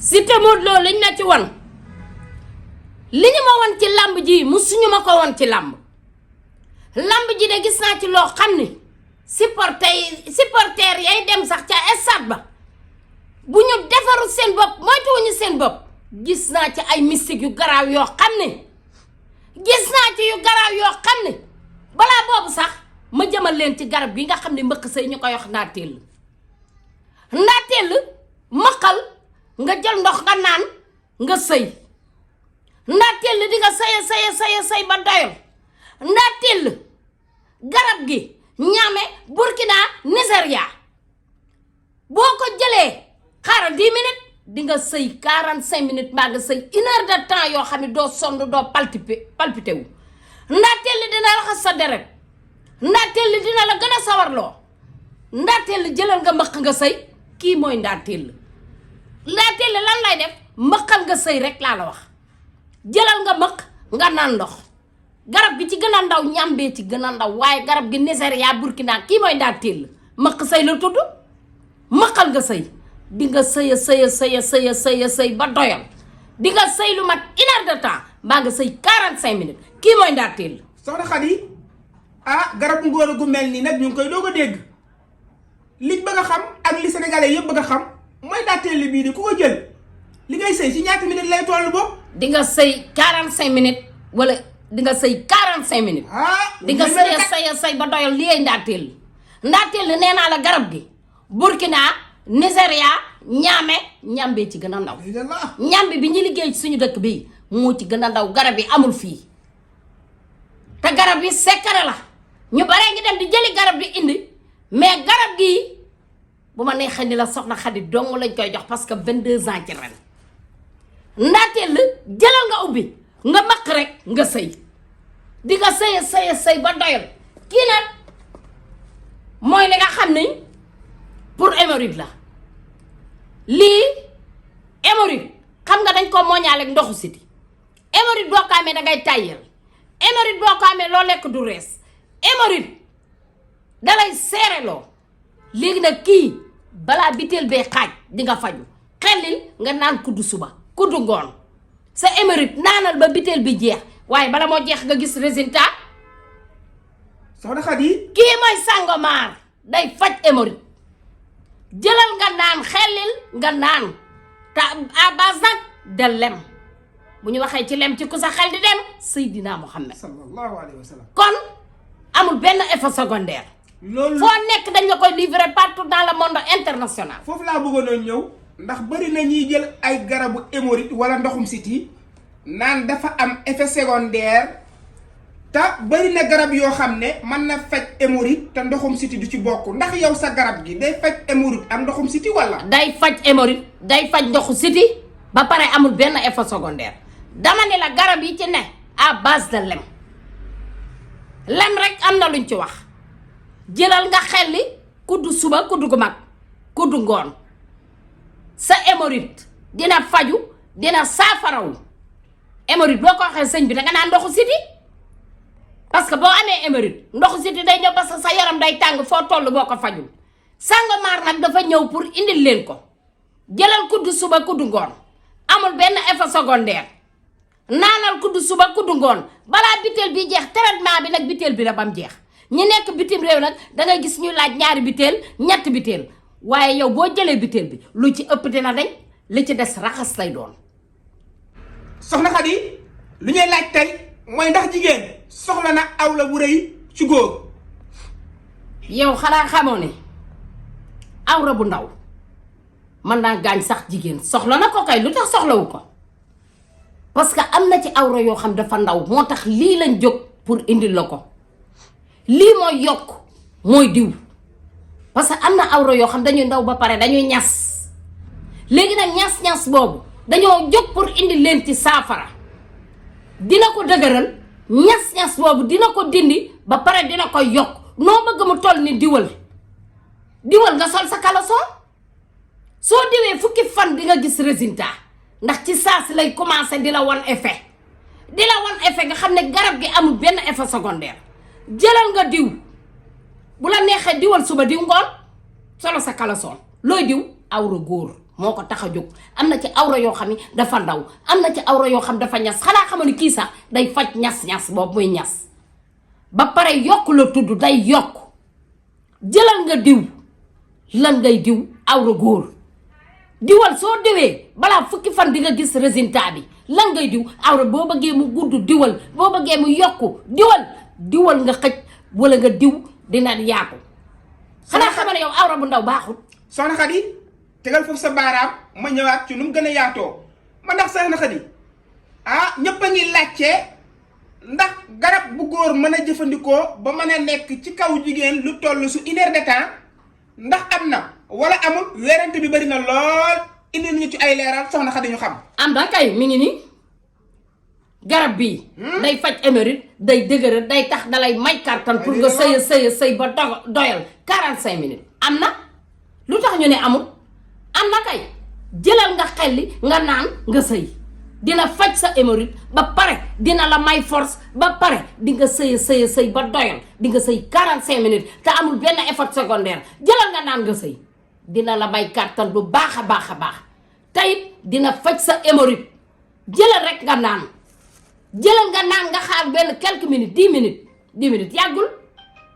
Siteu Modou Lo liñ na ci won li ñu ma won ci lamb ji musuñu ma ko won ci lamb ji de gis naa ci loo xam ne supporter yay dem sax ca stade ba bu ñu defaru seen bopp moytuwuñu seen bopp gis naa ci ay mystique yu garaaw yoo xam ne balaa boobu sax ma jëmal leen ci garab gi nga xam ne mbëkk sëy ñu koy wax ndaateel mëqal nga jël ndox nga naan nga sëy ndaateel di nga sëy ba doyal ndaateel garab gi ñaame Burkina Nigeria boo ko jëlee xaaral 10 minutes di nga sëy 45 minutes mbaa nga sëy 1 heure de temps yoo xam ne doo sonn doo palpité wu ndaateel dina raxas sa deret ndaateel dina la gën a sawarloo ndaateel jëlal nga mbëq nga sëy kii mooy ndaateel lan lay def mbëqal nga sëy rek laa la wax jëlal nga mbëq nga naan ndox garab gi ci gën a ndaw ñambee ci gën a ndaw waaye garab gi Nigeria Burkina kii mooy ndaateel mbëq sëy la tudd mbëqal nga sëy di nga sëy ba doyal di nga sëy lu mat 1 heure de temps mbaa nga sëy 45 minutes kii mooy ndaateel. soxna Khady garabu ngóor gu mel nii nag ñu ngi koy doog a dégg liñ bëgg a xam ak li sénégalais yëpp bëgg a xam mooy ndaateel bii di ku ko jël li ngay sëy ci ñaata minutes lay toll boobu. di nga sëy 45 minutes wala di nga sëy 45 minutes. di nga sëy ba doyal li ay ndaateel nee naa la garab gi Burkina Nigeria ñambee ci gën a ndaw. ñambi bi ñu liggéey ci suñu dëkk bi moo ci gën a ndaw garab yi amul fii te garab yi sekkare la ñu baree ngi dem di jëli garab di indi mais garab gi bu ma neexee ni la soxna Khady dong lañ koy jox parce que 22 ans ci ren ndaateel jëlal nga ubbi nga maq rek nga sëy di nga sëy ba doyal kii nag mooy li nga xam ni pour hémorroïde la lii hémorroïde xam nga dañ ko mooñaale ak ndoxu siti hémorroïde boo ko amee dangay tàyyal hémorroïde boo ko amee loo lekk du rees hémorroïde dalay seereloo léegi nag kii balaa biteel bee xaaj di nga faju xellil nga naan kuddu suba kuddu ngoon sa hémorroïde naanal ba biteel bi jeex waaye bala moo jeex nga gis résultat. soxna Khady kii mooy Sangomar day faj hémorroïde jëlal nga naan xellil nga naan te à base nag de lem bu ñu waxee ci lem ci ku sa xel di dem Seydina Muhammad sallallahu alayhi wa sallam kon amul benn effet secondaire. loolu foo nekk dañ la koy livrer partout dans le monde international. foofu laa bëggoon ñëw ndax bari na ñuy jël ay garabu hémorroïde wala ndoxum siti naan dafa am effet secondaire te bari na garab yoo xam ne mën na faj hémorroïde te ndoxum siti du ci bokk ndax yow sa garab gi day faj hémorroïde am ndoxum siti wala. day faj hémorroïde day faj ndoxu siti ba pare amul benn effet secondaire dama ne la garab yi ci ne à base de lem rek am na luñ ci wax. jëlal nga xelli kuddu suba kuddu gu mag kuddu ngoon sa hémorroïde dina faju dina saafarawu hémorroïde boo ko waxee sëñ bi danga naan ndoxu siti parce que boo amee hémorroïde ndoxu siti day ñëw parce que sa yaram day tàng foo toll boo ko fajul Sangomar nag dafa ñëw pour indil leen ko jëlal kuddu suba kuddu ngoon amul benn effet secondaire naanal kuddu suba kuddu ngoon balaa biteel bi jeex traitement bi nag biteel bi la bam jeex ñi nekk bitim réew nag dangay gis ñuy laaj 2 biteel 3 biteel waaye yow boo jëlee biteel bi lu ci ëpp dina dañ li ci des raxas lay doon. soxna Khady lu ñuy laaj tey mooy ndax jigéen soxla na awla bu rëy ci góor. yow xanaa xamoo ne awra bu ndaw mën naa gaañ sax jigéen soxla na ko kay lu tax soxlawu ko parce que am na ci awra yoo xam dafa ndaw moo tax lii lañ jóg pour indil la ko. lii mooy yokk mooy diw parce que am na awra yoo xam dañuy ndaw ba pare dañuy ñas léegi nag ñas boobu dañoo jóg pour indi leen ci saafara dina ko dëgëral ñas boobu dina ko dindi ba pare dina ko yokk noo bëgg mu toll ni diwal nga sol sa caleçon soo diwee fukki fan di nga gis résultat ndax ci saa si lay commencé di la wan effet nga xam ne garab gi amul benn effet secondaire. jëlal nga diw bu la neexee diwal suba diw ngoon solo sa caleçon looy diw awra góor moo ko tax a jóg am na ci awra yoo xam ne dafa ndaw am na ci awra yoo xam dafa ñas xanaa xama ni kii sax day faj ñas-ñas boobu muy ñas ba pare yokk la tudd day yokk jëlal nga diw lan ngay diw awra góor diwal soo diwee balaa fukki fan di nga gis résultat bi lan ngay diw awra boo bëggee mu gudd diwal boo bëggee mu yokku diwal nga xëj wala nga diw dina yaatu xanaa xama ne yow awra bu ndaw baaxul. soxna Khady tegal foofu sa baaraam ma ñëwaat ci nu mu gën a yaatoo ma ndax soxna Khady ñëpp a ngi laajte ndax garab bu góor mën a jëfandikoo ba mën a nekk ci kaw jigéen lu toll su 1 heure de temps ndax am na wala amul werante bi bari na lool indi nañu ci ay leeral soxna Khady ñu xam. am da kay mi ngi nii garab bii. day faj hémorroïde day dëgëral day tax dalay may kàttan pour nga sëy ba doyal 45 minutes. am na lu tax ñu ne amul am na kay jëlal nga xelli nga naan nga sëy dina faj sa hémorroïde ba pare dina la may force ba pare di nga sëy ba doyal di nga sëy 45 minutes te amul benn effet secondaire jëlal nga naan nga sëy dina la may kàttan bu baax a baax a baax tayit dina faj sa hémorroïde jëlal rek nga naan jëlal nga naan nga xaar benn quelques minutes 10 minutes yàggul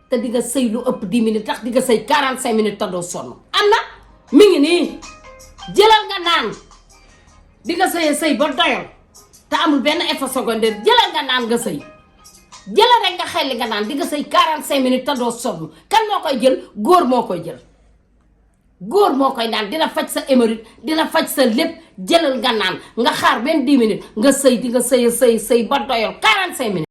te di nga sëy lu ëpp 10 minutes tax di nga sëy 45 minutes te doo sonn am na mi ngi nii jëlal nga naan di nga sëy ba doyal te amul benn effet secondaire jëlal nga naan nga sëy jëlal rek nga xelli nga naan di nga sëy 45 minutes te doo sonn kan moo koy jël góor moo koy jël góor moo koy naan dina faj sa hémorroïde dina faj sa lépp jëlal nga naan nga xaar benn 10 minutes nga sëy di nga sëy ba doyal 45 minutes.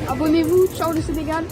Abonnez-vous, ciao le Sénégal.